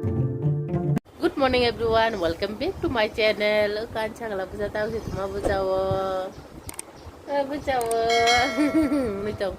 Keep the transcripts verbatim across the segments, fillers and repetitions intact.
Good morning everyone, welcome back to my channel. Kan chakla buja tau si tuma buja o. Eh, buja o. Ni tong.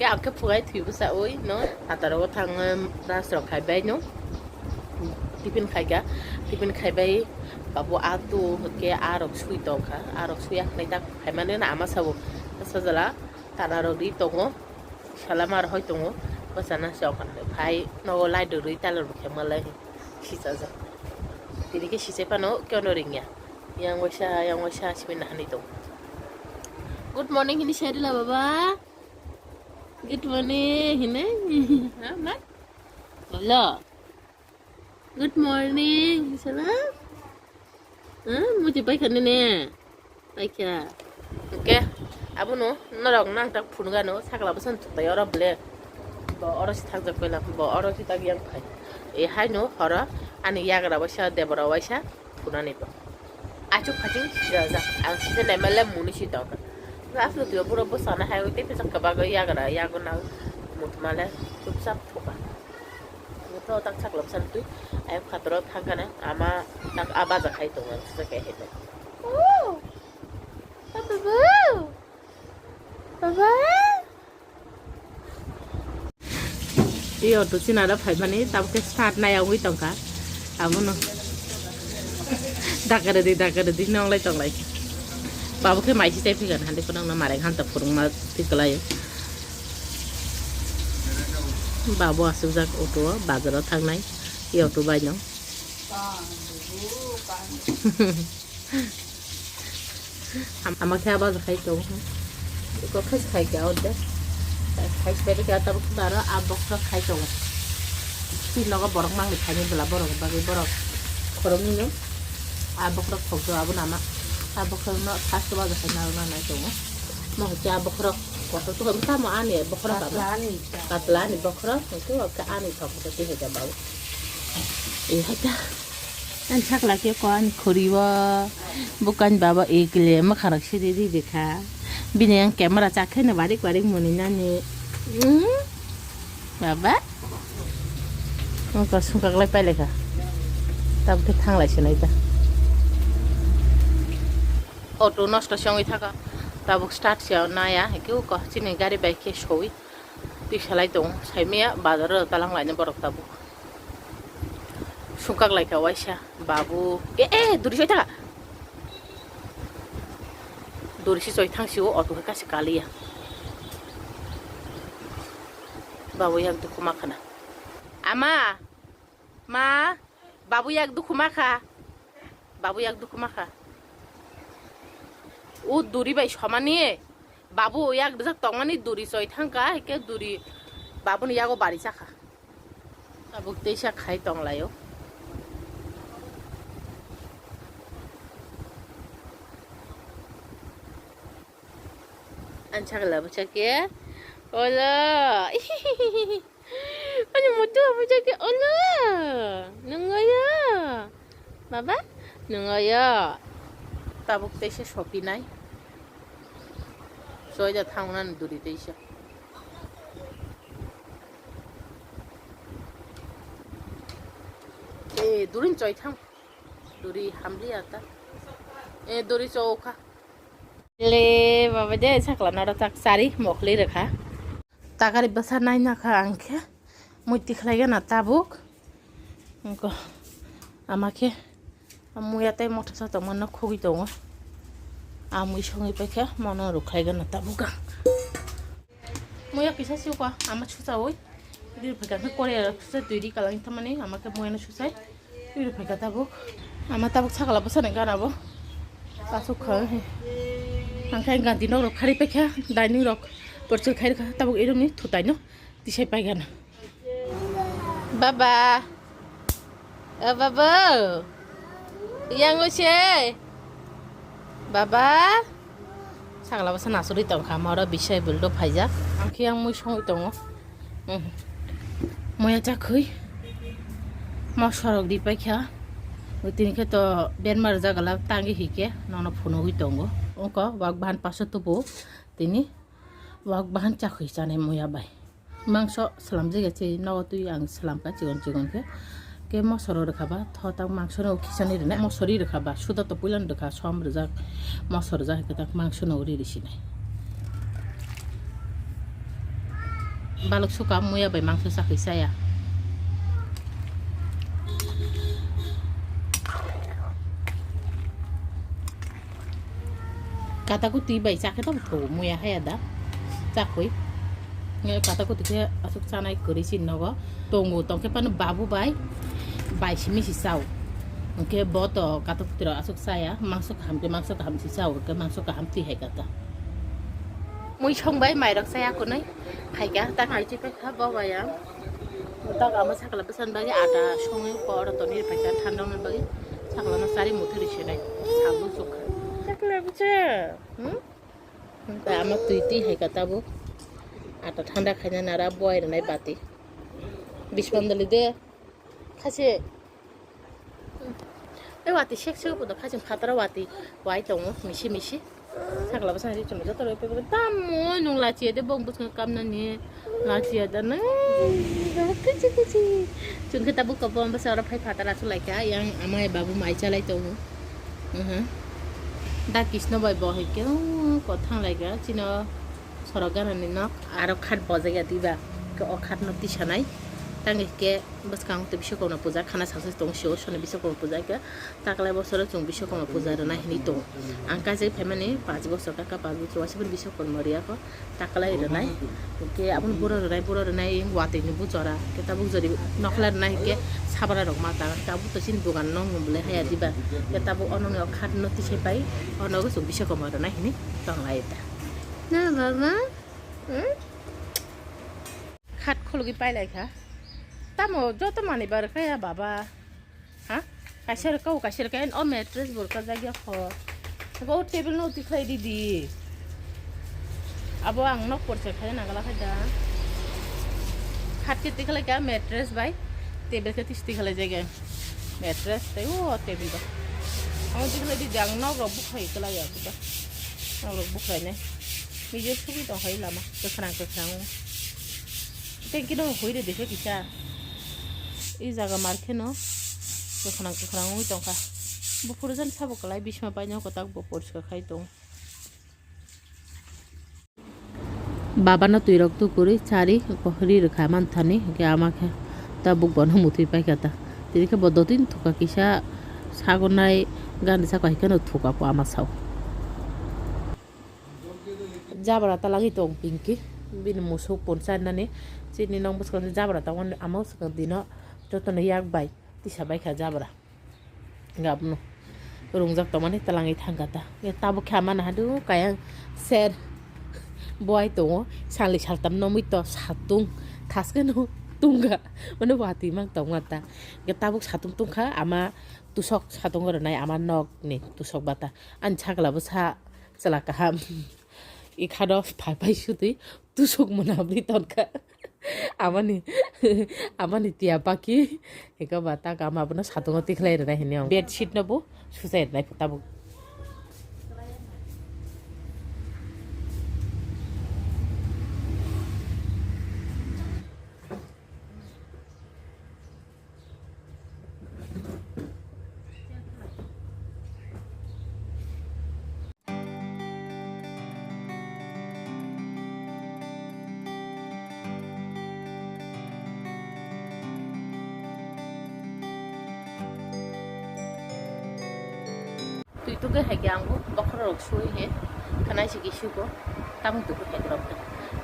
Ke akke phugai thui busa oi no. Ataro thang ras rok khai bai no. Tiffin khai ga. Tiffin khai bai. Babu atu ke arok sui tong kha. Arok sui ak nai tak khai mane na ama sabo. Sajala tana rok ri tongo. Salamar hoi tongo, bwsana se okan phai nogo light rwi tala rwkhe malai sisajak. Tini khe sisai phano keno ringya. Yang waisa, yang waisa simi nahani tongo. Good morning hini sai rwla baba. Good morning hini. Ha, ma? Hello. Good morning, sala. Huh? Muti paikha nene? Paikha. Oke. Abono norok nang tak phunugano sakla bwsano tutai oro ble. Bo oro si thakjak koila, bo oro si tak yang phai. E haino horo ani yagra waisa, debora waisa phunani bo. Achuk phaching sijajak. Ang sise naimale muni si tongkha. Aswk twiyo borok bwsana hai ui tei pisa kwbagwi yagra yago nang muthmale chupchap thuka. Ani to tak sakla bwsani twi ayang phataro thangkana ama tak a baja khai tongo ang sijak hai hai. Baba. Baba. Iyo to china da phaimani tabuk khe start nai wngwi tongkha. Abono dakare di dakare di nonglai tonglai. Babu khe maisi chai phigan hande kono no mareng hanta phurungma tiklai. Babu asukjak auto o bazar o thangnai. Iyo to bai no. Am-, ama khe abo khai tongo. Iko khai khai khe ode. Khai khai khe tabuk daro a bokhorok khai tongo. Twi nogo borok mangni khaini bwla borok bagwi borok khoroknwi no. A bokhorok thokjak abo nama. A bokhorok no first o baja khai narwk nanai tongo. Mo khe a bokhorok kotor to tamo ani bokhorok baba. Katla ani ta. Katla ani bokhorok to ani thok to twi hai ka babu. Ei hai ta. Ani sakla khe ko ani khuri o, bukan baba ekle mwkharok sidi di bikha. Bini ang camera chak khe no barik barik muni nani. Hmm? Baba? Ang ko sungkak lai pailai kha. Tabuk khe thanglai se nai ta. Auto nosto se wngwi thaka. Tabuk start se naya. Hikhe uko chini gari bai khe sowi. Twi salai tongo. Saimaya bazar o talang laini borok tabuk. Sungkak lai kha waisa, babu. E, e, duri soi thaka. Duri si soi thang si o, auto khe kasi kaliya. Babu yak dukhu ma khana. Ama, ma, babu yak dukhu ma kha. Babu yak dukhu ma kha. O duri bai somani. Babu yak rijak tongmani duri choi thangkha, hike duri babuni yago bari chakha. Tabuk teisa khai tonglaio. Ani sakla bwsake olo. Ani mutu bwsake olo. Nungoyo. Baba, nungoyo. Tabuk teisa sopinai. Soida thangnani duri teisa. E, durin choi thang. Duri hamli ata. E, duri chokha. Le, baba de sakla naro tak sari mokli rekha. Takari bwsa naina kha ang khe. Mui tikhlai gana tabuk. Ang ko ama khe. Muya tei motha sa tongma no khogwi tongo. Amui songwi paikha mono rukhlai gana tabuk ang. Muya kisa siukha ama suchawi. Diri phaikha khe Korea sucha twi ri kalang thamani ama khe muya no suchai. Twi ri phaikha tabuk. Ama tabuk sakla bwsani gana bo. Asuk kha. Ang khe ganti nok rok khari paikha dining rok porchil khai rwkha tabuk irom ni thutai no tisai paigana. Baba. O babu. Yang use. Baba. Sakla bwsa nasuri tongkha moro bisai buldo phaijak. Ang khe yang mui songwi tongo. Muya chakhui. Ma sorok di paikha. Tini khe to berma rwjak gala tangi hike nono phunugwi tongo. Ungko wak bahan paso tubu tini wak bahan chakhui chanai muya bai. Mangso slamjak ya se nogo twi ang slamkha chikon chikon khe. Ke mosoro rwkha ba, tho tak mangso no khichani rwnai. Mosori rwkha ba, suda to puilan rwkha, som rwjak, moso rwjak, hai khe tak mangso no ri risi nai. Balok suka muya bai mangso chakwi chaya. Kataku twi bai chakhe tamo thogo muya haya da chakwi. Nge kataku twi khe aswk chanai kwrwi chini nogo tongo, tongkhe phano babu bai bai simi si chao. Hwnkhe bo to kataku twi rok aswk chaya, mangso kaham khe mangso kaham si chao, hwnkhe mangso kaham twi hai kata. Mui song bai mairok chaya kunui phaikha, tak hai chi phaikha bo bai ang. Tak ama sakla bwsani bagwi ada songwi kok oro tonwi rwphaikha, thanda wngmani bagwi sakla no chari muthuri sinai sabu chukha. Sakla bwsa, hmm? Hwnkhe ama twi twi hai kha tabuk. Ata thanda khaina nara buai rwnai bati. Bish mandali de. Khaise. Ei wati sek sek bodo khaise phataro wati wai tongo misi misi. Sakla bwsa ri chwng joto rw pepek tamo nung lachiya de bong bwskango kamnani. Lachiya da nang. Kichi kichi. Chwng khe tabuk kabo bwsa oro phai phataro achuk lai kha. Yang amai babu mai chalai tongo. Aha. Da Krishna bai bo hai khe, oh, kothang lai kha. Chino sorok ganani nok. Aro khat bojai ya diba. Ke o khat no tisanai. Tang ke bwskang twi Biswakarma puja khana sasa tong sio. Soni Biswakarma puja ke. Taklai bosoro chwng Biswakarma puja rwnai hinwi tongo. Ang kaijak phaimani panch bosor kaka, panch bosor waisa phano Biswakarma rwya kho. Taklai rwnai. Hwnkhe aboni buro rwnai, buro rwnai watwi ni bujora. Hwnkhe tabuk jori nokla rwnai hwnkhe sabra rok ma ta. Tabuk to chini dogan no mung belai haya diba. Hwnkhe tabuk ono ni o khat no tisai pai. Ono go chwng Biswakarma rwnai hinwi tonglai ta. Na baba? Hmm? Khat khulugwi pailai kha. Tamo joto manwi bar kha ya baba. Ha? Kaisa rwkha, o kaisa rwkha, o mattress bo rwkha jak ya kho. Bo table no tikhlai di di. Abo ang nok porsa khai nangala khai da. Khat khe tikhlai kha mattress bai. Table khe tis tikhlai jak ya. Mattress tei o table bai. Ang tikhlai di di ang nok rok bukhai klai ya da. Nok rok bukhai nai. Nije sugwi tong khai lama. Kwkhwrang kwkhwrang o. Tei kino hoi de dekhe kisa. I jaga mar kheno kwkhwrang kwkhwrang wngwi tongkha. Buphuru jan sabo kwlai bisma paino kwtak bo poriskar khai tong. Baba no twi rok tukurwi chari kohri rwkha manthani hwnkhe ama khe tabuk bono muthwi paikha ta. Tini khe bo dotini thuka kisa sagonai gani saka hai kheno thuka po ama sao. Jabra talagwi tong Pinky, bini musuk pon charnani, chini nok bwskango jabra tongmani, ama swkang dino jotono yak bai tisa bai kha jabra. Gabno rungjak tongmani talangwi thangkha ta. Tabuk khe ama nahadu kayang ser buai tongo, salni saltam nomwi to satung thaskeno tungkha, mane watwi mang tongma ta. Tabuk satung tungkha ama tusok satung rwnai ama nokni tusok bata. Ani sakla bwsa chwla kaham. Ikhano phai phai sutwi tusuk mwnabwi tonkha. Amani, amani tiya paki. Eko ba tak ama bono satungo tikhlai rwnai hinwi ang. Bedsheet no bo suchai rwnai tabuk. Twi tugwi hai khe ang bo bokhorok rok sui he khwnai se kisugo tamung tugwi hai rok khe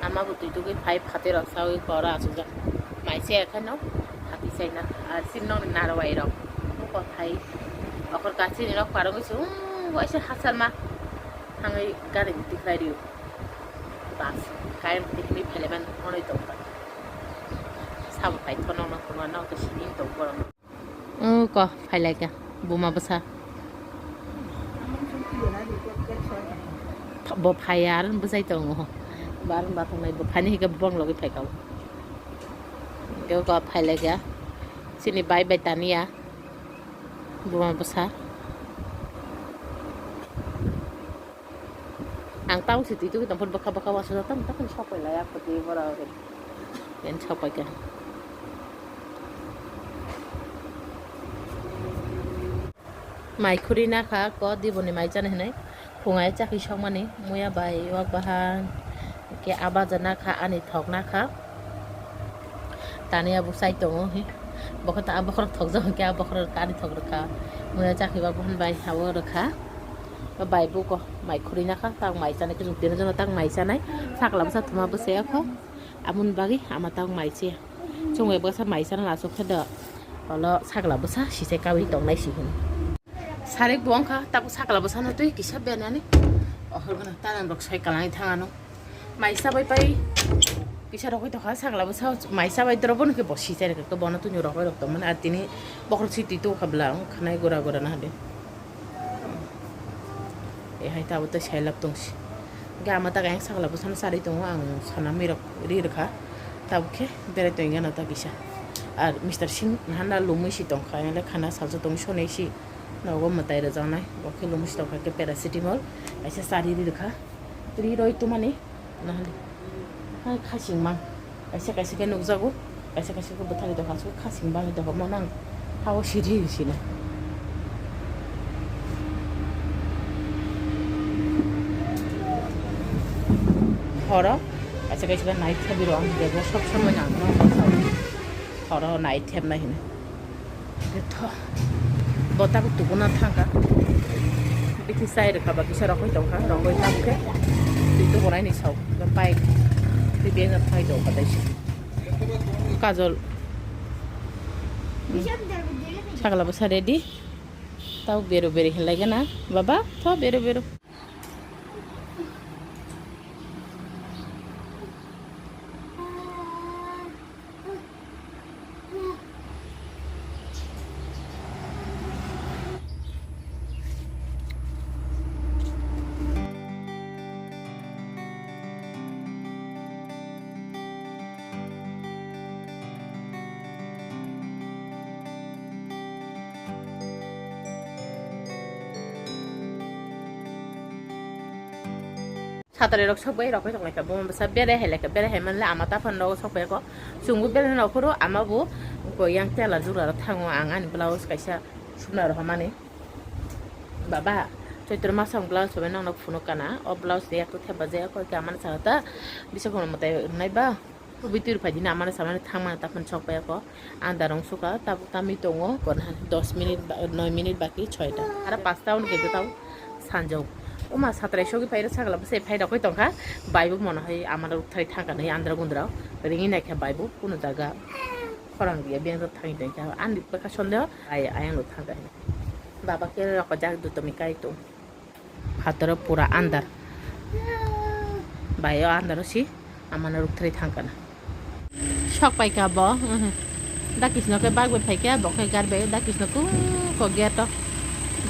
ama bo twi tugwi phai phatwi rok saui kora asukjak mai se khe no phatwi chaina ar chini nok ni narwai rok bo kothai okhor kachini nok parogwi se waisa hachal ma thangwi gari ni tikhlai rio bus kai tikhlai phailaimani monoi tongkha sabo paithono no kwma no to sini tong borok. O ko phailaika buma bwsa. Bo phaiya ar bwsai tongo. Bar ba tongnai bo phani hika bong logi phaikha. Ko ko phailaika. Chini bai bai taniya. Buma bwsa. Ang tamo se twi tugwi tongphuru bwkha bwkha uansukjak tamo tamo sok pailai ya kwtwi borok. Yen sok paikha. Mai khuri nakha ko diboni mai chana hinwi. Phungai chakhi sokmani muya bai wak bahan. Ke abaja nakha ani thok nakha. Tani abo sai tongo hi. Bokho ta bokhorok thokjak ke abo bokhorok tani thok rwkha. Muya chakhi wak bahan bai hawo rwkha. Bai buko mai khuri nakha tak mai chana khe tino jono tak mai chanai. Sakla bwsa thuma bwsaya kho. Amoni bagwi ama tak mai chaya. Chwng bai bwsa mai chana aswk khe do. Olo sakla bwsa sise kawi tongnai si hwn. Sarik bo wngkha, tabuk sakla bwsano twi kisa benani. Ohor gwnang tanang rok sai kalangwi thangano. Mai chabai pai kisa rokoi tokha, sakla bwsa mai chabai doro bono khe bo sichai rwkha, bono twi rokoi rok tongmani. Ar tini bokhorok si twi tokha bwla, wngkha nai gura gura na hade. E hai tabuk tei sailab tongsi. Hwnkhe ama tak ayang sakla bwsano charwi tongo, ang sana mirok ri rwkha. Tabuk khe berai tongwi gana ta kisa. Ar Mister Singh handa lumwi si tongkha, ang le khana salsa tongwi sonai si. Nogo mwtai rwjaknai, bo khe lumwi si tongkha khe paracetamol kaisa chari ri rwkha. Ri roi tumani nahali. Hai khasing mang. Kaisa kaisa khe nukjago, kaisa kaisa khe bwthali tongkha, aswk khasing bangwi tongkha, mo nang hao siri sina. Horo kaisa kaisa khe nai thebwi rw ang bego sob somoi nang no horo nai thebnai hino. Tho. Bo tabuk tukuna thangkha. Bithi sai rwkha ba kisa rokoi tongkha, rokoi tamo khe twi tubunaini sao. Bike twi beng thai tongkha taisa. Kajol. Sagla bwsa ready. Tau beru beru hinlai gana. Baba, tho beru beru. Satari rok sok bai rok bai tong lai kha, bo bwsa berai hai lai kha, berai hai man le ama ta phano rogo sok bai kho, chwng bo berai rok phuru ama bo ko yang tela jura rok thango, ang ani blouse kaisa sumna rok hamani. Baba, Choitro masang blouse bai nang no phunuk kana, o blouse de yak to thep ba jaya kho, khe ama sa ta bisa kono mwtai nai ba. Kubui twi rwphai dini amano samani thangmani taphano sok pai ako. Ang darong suka tabuk tamwi tongo. Dos minute ba, noi minute baki soita. Aro pasta hwn khe tau sanjok. Oma satrai sogwi phai rw sagla bwsai phai rokoi tongkha. Bai bo mono hai amano rukthai thangkha nai andra gundra. Ringwi naikha bai bo kuno jaga. Khorang dia beng rok thangwi tongkha. Ani bwkha sondeho ai ayang rok thangkha. Baba khe rokojak dutomi kai tong. Phataro pura andar. Bai o andaro si amano rukthari thangkana. Sok paikha bo. Dakisno khe bagwi phaikha, bo khe garbai dakisno ku ko gate o.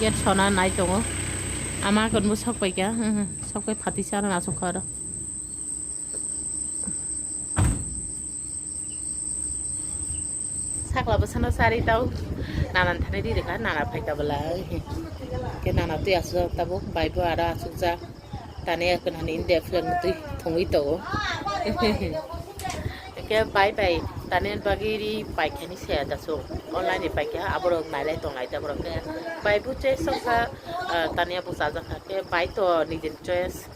Gate sona nai tongo. Ama kon bo sok paikha. Sok pai phati sana nasukha aro. Sakla bwsano sari tau nanan thani ri rwkha, nana phaikha bwla. Ke nana twi aswk tabuk bai bo aro aswkjak. Tani ekwn hani India flag twi thwngwi tongo. Ke bai bai tani bagwi ri paikhani se daso online ni paikha aborok nailai tonglai ta borok ke bai bo choice wngkha, tani abo chajakha ke bai to nijeni choice.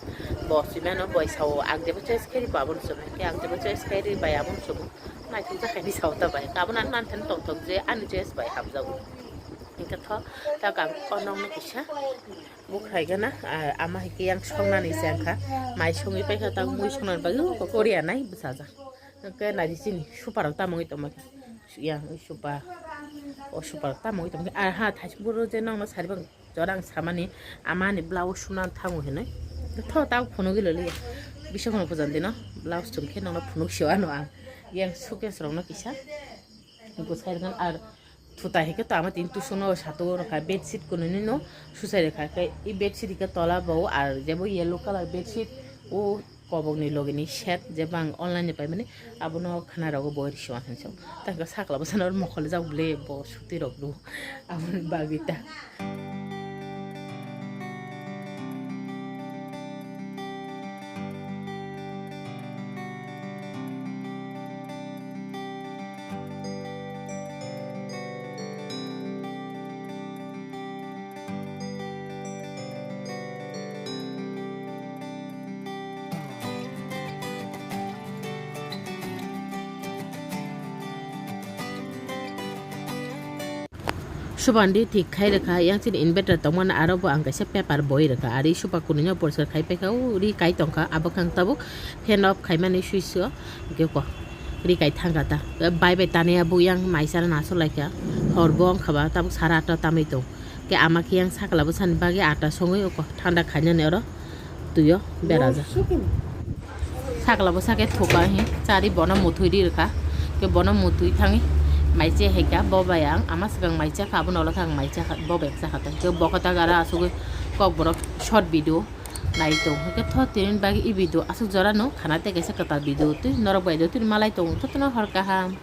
Bo simano boi sao, ang jebo choice khe ri bo abono somo, khe ang jebo choice khe ri bai abono somo. Naithok jak khe ri sao ta bai. Tabuk nang nang thani tongthok je ani choice bai hamjago. Hingke tho, ta kang o nokno kisa. Bukhrai gana, ah, ama hai khe yang songnani se wngkha. Mai songwi paikha ta mui songnani bagwi Korea nai bwsajak. Hingke nai di chini super rok tamo wngwi tongma khe. Yang super. O super rok tamo wngwi tongma khe. Ah, ha, thaising boro je nokno sari bang. Jora ang samani ama ni blouse sumna thango hinwi. Tho ta phunugwi loli. Bising no pujan dino blouse chum khe nokno phunuk sio ano ang. Yang suitcase rokno kisa. Gusai rwkhan ar thutai hai khe to ama tini tusukno sato rwkha bedsheet kunui no susai rwkha khe i bedsheet hai khe tola bo ar jebo yellow colour bedsheet o. Kobokni logini set je bang online ni paimani abono khana rogo bo risi wansani se tangka sakla bwsano mokol jak ble bo suti rok do aboni bagwi ta. Subandi thik khai rwkha, yang chini inverter tongmani aro bo ang kaisa paper boi rwkha, ari supa kunui no poriskar khai paikha, o ri kai tongkha, abo khe ang tabuk fan off khaimani switch o, hwnkhe ko ri kai thangkha ta. Bai bai tani abo yang mai chana naso laikha, hor bo wngkha ba tabuk sara atta tamui tong, khe ama khe yang sakla bwsani bagwi atta songwi o ko thanda khainani oro twi o berajak. Sakla bwsa khe thuka hi chari bono muthwi ri rwkha. Khe bono muthwi thangwi mai che hai kha, bo bai ang ama swkang mai cha kha, abono ulo khe ang mai cha kha, bo bai cha kha ta. Khe bo khe ta gara asugwi kokborok short video nai tong. Khe tho tini bagwi i video aswk jora no khana tei kaisa kwtal video twi norok bai do twi malai tong, jotono hor kaham.